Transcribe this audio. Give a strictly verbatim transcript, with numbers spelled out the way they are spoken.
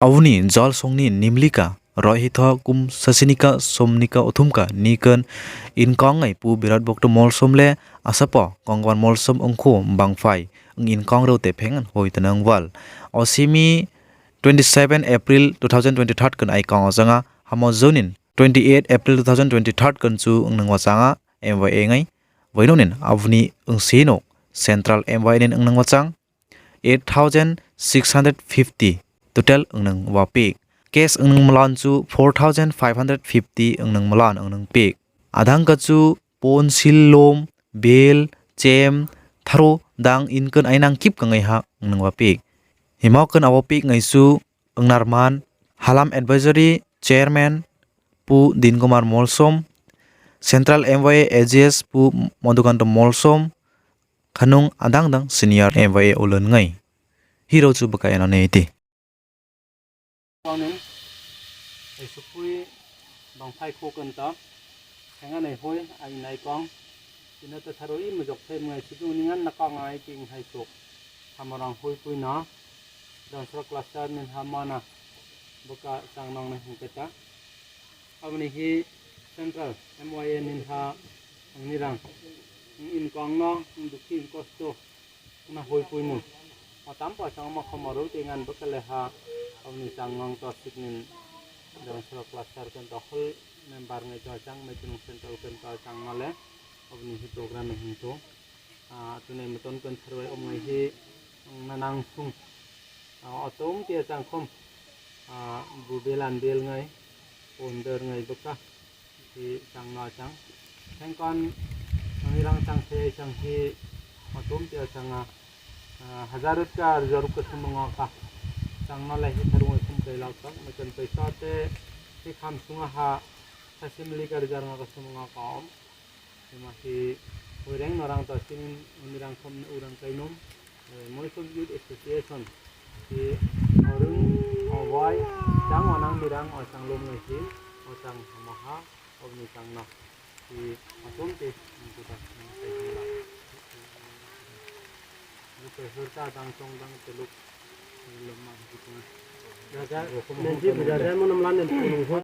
Aboni jol songni nimlika, rohitho kum sasinika somnika uthumka ni kwn inkong ngai pu Birat Bhakta Molsom le asapo Kongwan Molsom wngkhu bangphai wng inkong rw te phengan hoi twnang wal. O simi twenty seven April two thousand twenty-three kwn ai kong o janga hamo jonin twenty eight April two thousand twenty-three kwn chu wng nang wachanga M Y A ngai. Wainonin aboni wng sino Central M Y A nin wng nang wachang eight thousand six hundred fifty total wng nang wa pik. Cash wng nang malan chu four thousand five hundred fifty wng nang malan wng nang pik. Adang ka chu pon sil lom, bel, chem, tharo dang inkwn ai nang kip kangai ha wng nang wa pik. Himo kwn abo pik ngai chu wng narman Halam Advisory Chairman pu Din Kumar Molsom, Central M Y A A G S pu Madhukanta Molsom, khanung adang dang senior M Y A ulun ngai. Hiro chu bwkha eno nei ti. Konin, ai supui bang phai khu kan ta, thenga nei hoi, ai nai kong, ina ta tharo i mujok thai mui sidu ningan na kong ai ting hai suk, thamarang hui pui na, Donsra cluster nin ha mana, bwkha chang nong nai hung keta. Aboni hi Central M Y A nin ha ang nirang, ang inkong no, ang dukhi ang kosto, na hoi pui mung. O tam pa chang ma khoma ro te ngan bwkha le ha, aboni chang nong to sik nin Donsra cluster kan to hol member ngai to chang mai tunung Central kan to chang ma le, aboni hi program hing to. Ah, tunai muton kan tharwai om ngai hi, ang na nang sung. Ah, o tom tia chang khom. Ah, bu belan bel ngai, ponder ngai bwkha. Hi chang no chang. Thengkon, ang irang chang se chang hi, o tom tia chang a. Ah, hajar ka, hajar ka sumung ka. Chang no lai hi tharwai sum kai lak tak, macam paisa te, te kham sunga ha, sasim li ka hajar nga ka sumung ka om. Hima si ureng norang to sinin unirang khom urang kainum, eh, Moisom Youth Association si orung owai chang onang mirang osang lum ngai si osang hamaha obni chang no si asum te nang kuta nang kai hula. Bukai hurta dang song dang teluk lum ma hukuma. Jaga, nanti bida dai mo namlan nanti.